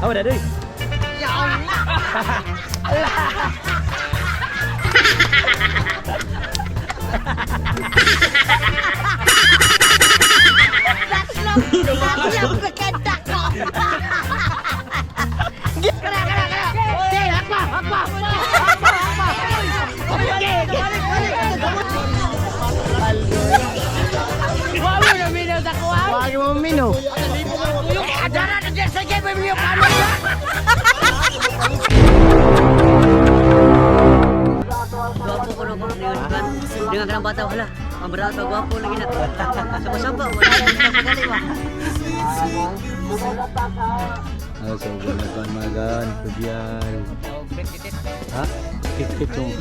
Awa na doy. Ya Allah. Tatlong, tatlong kekendak ko. Kena, kena, kena. Oke, hakma, hakma. Hakma, hakma. Oke, oke. Wa mo na minaw sa kuha. Wag mo mino. Adara na dyan sa game, may kano. Gwapo ko no ko niyon kan. Dengan kanang bata wala. Ang berat pa gwapo lagi na. Sapa-sapa wala na pagali ba. Ah, so magan magan kubyal. Ha? Kit kit yung.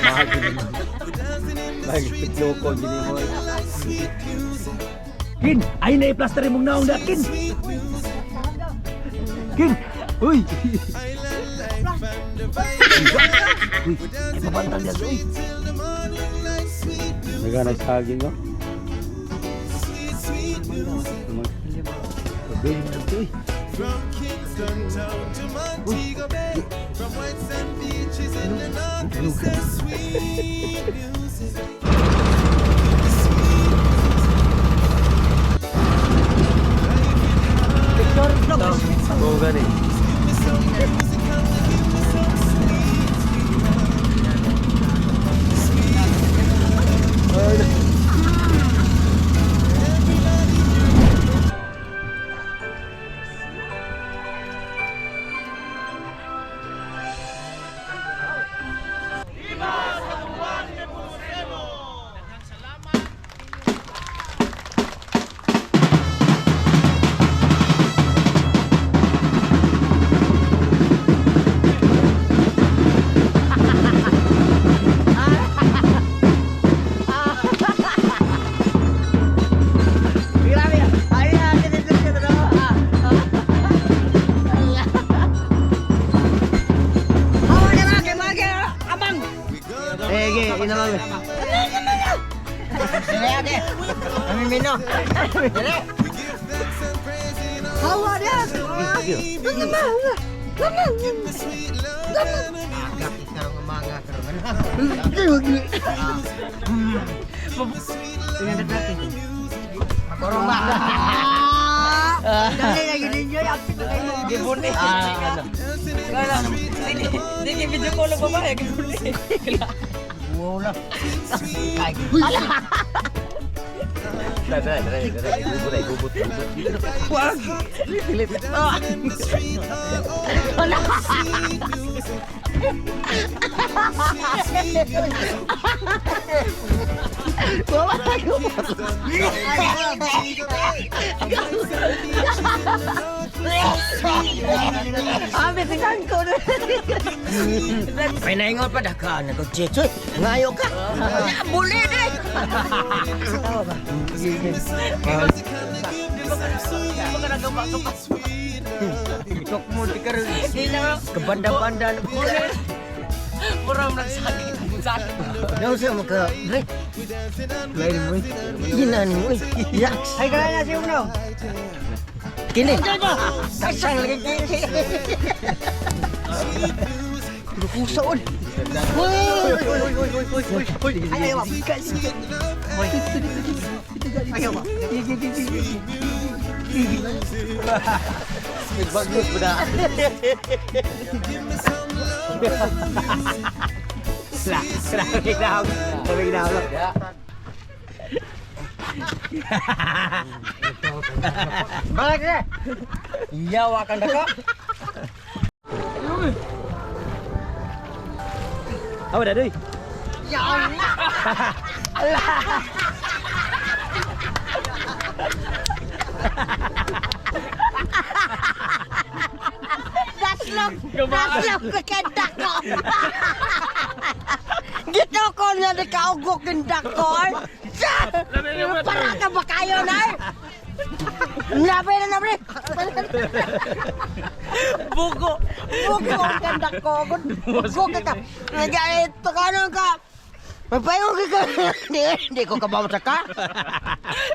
Mahal gini mo. Mahal loko gini mo. Kin, ay na i-plaster mong naong da, Kin. Kin, uy. Uy, ay pabantang niya, uy. Nagana saging, no? Gabi, uy. From Kingston town to Montego Bay, from white sand beaches in the north, we say sweet music. Oo, gani. Grabe. Ay, ah, ganito siya, no? Ah, ah. Hawa ka na, kay Mage, abang. Eh, ge, ina mami. Dili, ate. Kami mino. Dili. We give thanks and praise in all Hawa na. the sweet love and the Korong ba? Dali lagi ninyo, absent na kayo. Gibuni. Sige, video call lang babae, gibuni. Wow lang. Dai, dai, dai, dai, gubot, gubot, gubot. Wag. Ah. in the street all over sweet music. Sweet music. Montego Bay, from white sand beaches in the north, we say sweet music. Abi tingnan ko. Pinaingon pa dakan ako, Chechoy. Ngayo ka. Buli na. Tok mo di karon. Kebanda-banda na. Mura mo nagsakit. Sakit. Nau sa mo ka. Dre. Lain mo. Ginan mo. Yaks. Ay kaya na siya mo. Kini. Kasang lagi kini. Kusaon. Uy, uy, uy, uy, uy, uy, uy. Ayaw, ayaw. Bagus ba na? Grabe na. Grabe na. Balik na. Yawa kan daka. Awa na doy. Ya Allah. Daslog, daslog kekendak ko. Gito ko na di kaugok kendak ko. Para ka ba kayo na? Nabi na nabi. Bugo. Bugo kendak ko. Bugo ka. Nag-ito ka na ka. Mapayo ka. Hindi, hindi ko kabaw sa ka.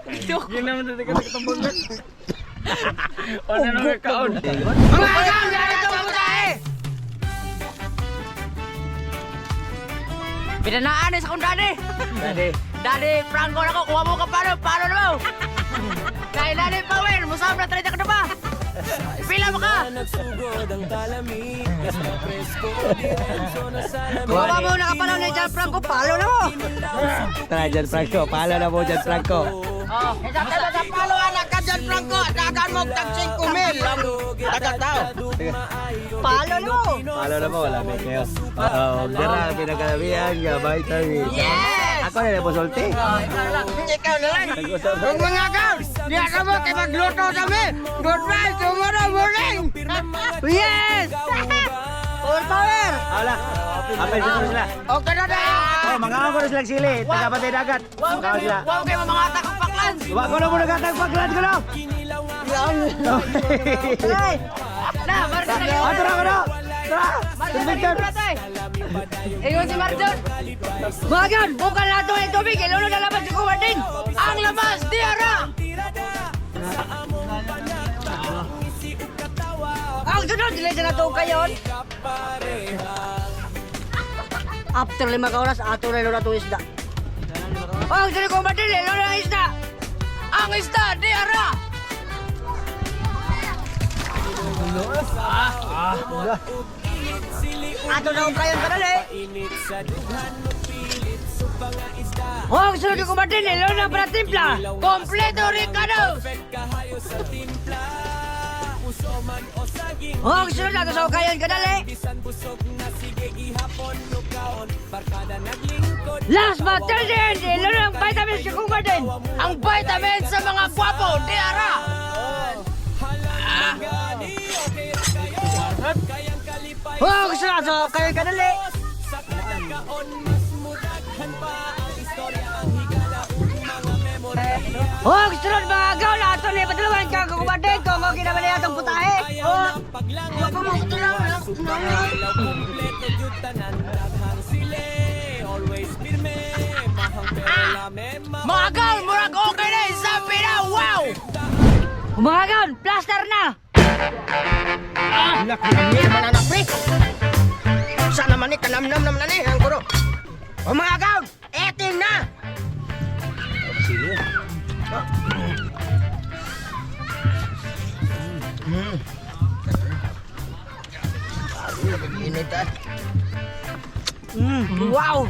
Ginaman na Ano na kaon? Mga agaw, narito ang putahe! Pinanaan eh sa kong daddy. Daddy. Daddy, Franco na ko. Kuha mo ka palo. Palo na mo. Kay Daddy Power, musam na 30 ka na ba? Pila mo ka? Kuha mo nakapalaw ni Jan Franco, palo na mo! Tara, Jan Franco. Palo na mo, Jan Franco. Oh, Sa palo anak ka Jan Franco, dagan mo tag 5 mil ang tagatao. Palo na mo! Palo na mo, wala may kayo. Oo, dara, pinagkalabihan nga, vitamin. Yes! Ako na lang sulti. Oh, ikaw lang. Ikaw na lang. Nag-usap. Kung mga gaw, di ako mo kay magluto kami. Goodbye tomorrow morning. Yes! All power! Wala. Apel sa sila. Okay na na! Oh, mga ako na silang sili. Taga-patay dagat. Wow Mga kayo, sila. wow kayo mga atak ang paklan. Wa ko na mo nagatag paglan ko na. Ay! Na, Marjon na Ato na ko na. Tara. Marjon na yun, tay. Ingon si Marjon. Mga gaw, bukal na ito yung tubig. Ilunod na labas sa kuwardin. Ang labas, di ara. Ang sunod, dili sa nato kayon. After 5 ka oras, ato na ilunod ato isda. Ang sunod ko madili, ilunod ang isda. Ang isda, di ara. Ato na kayon kanali. Ang sunod ko madili, ilunod ang pratimpla. Kompleto Ricardo. Ang sunod na sa kayon kanali. Last but not least, ilunod ang vitamins sa kung garden. Ang vitamin sa mga gwapo, di ara. Ang sunod sa kayon kanali. Huwag sunod mga gaw na ato ni padalawan ka kukumadin kung okay naman na itong putahe. Oh. Mga gaw, murag okay na sabi na, wow! Mga gaw, plaster na! Nakanamni naman anak pre. Sana man ni kanamnam naman ni ang kuro. O mga gaw, eating na. Init ah. Wow!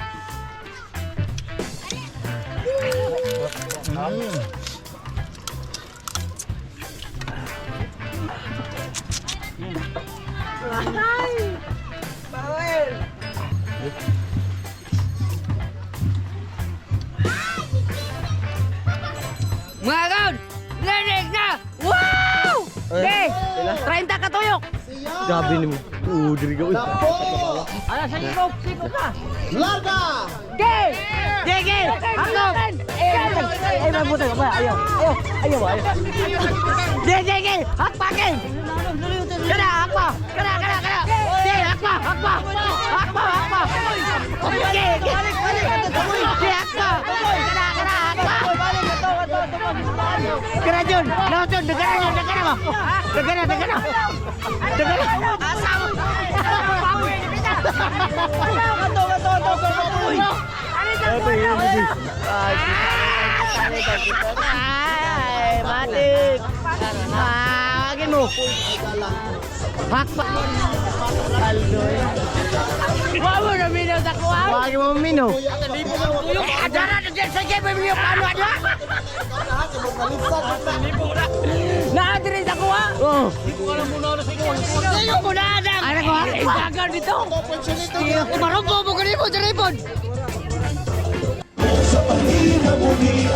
Mga gaw, linig na! Wow! Hey, 30 katuyok! Grabe ni mo. Oo, diri ka. Ala, sa sikop, sikop na! Larga! Gay! Gay, gay! Hakop! Ay, mabutay ka. Ayaw. Ayaw. Ayaw. Ayaw. Gay, gay, gay! Hakpakin! Kana, hakpa! Kana, kana, kana! Gay, hakpa! Hakpa! Hakpa, hakpa! Gay, gay! Gay, hakpa! Kana, kana, hakpa! Kana Jun. No, Jun. Dagana na, dagana mo. Dagana, dagana. Dagana. Ay, matik! Tawagin mo! Hakpa! Wow mo na minaw sa kuha. Wag mo mino. Eh, adara na dyan sa jefe mo yung paano adara? Naadiri sa kuha. Oh. Sino mo na adam? Ano ko? Isagan dito. Marumpo mo kanipon sa ripon! Sa pahina muli.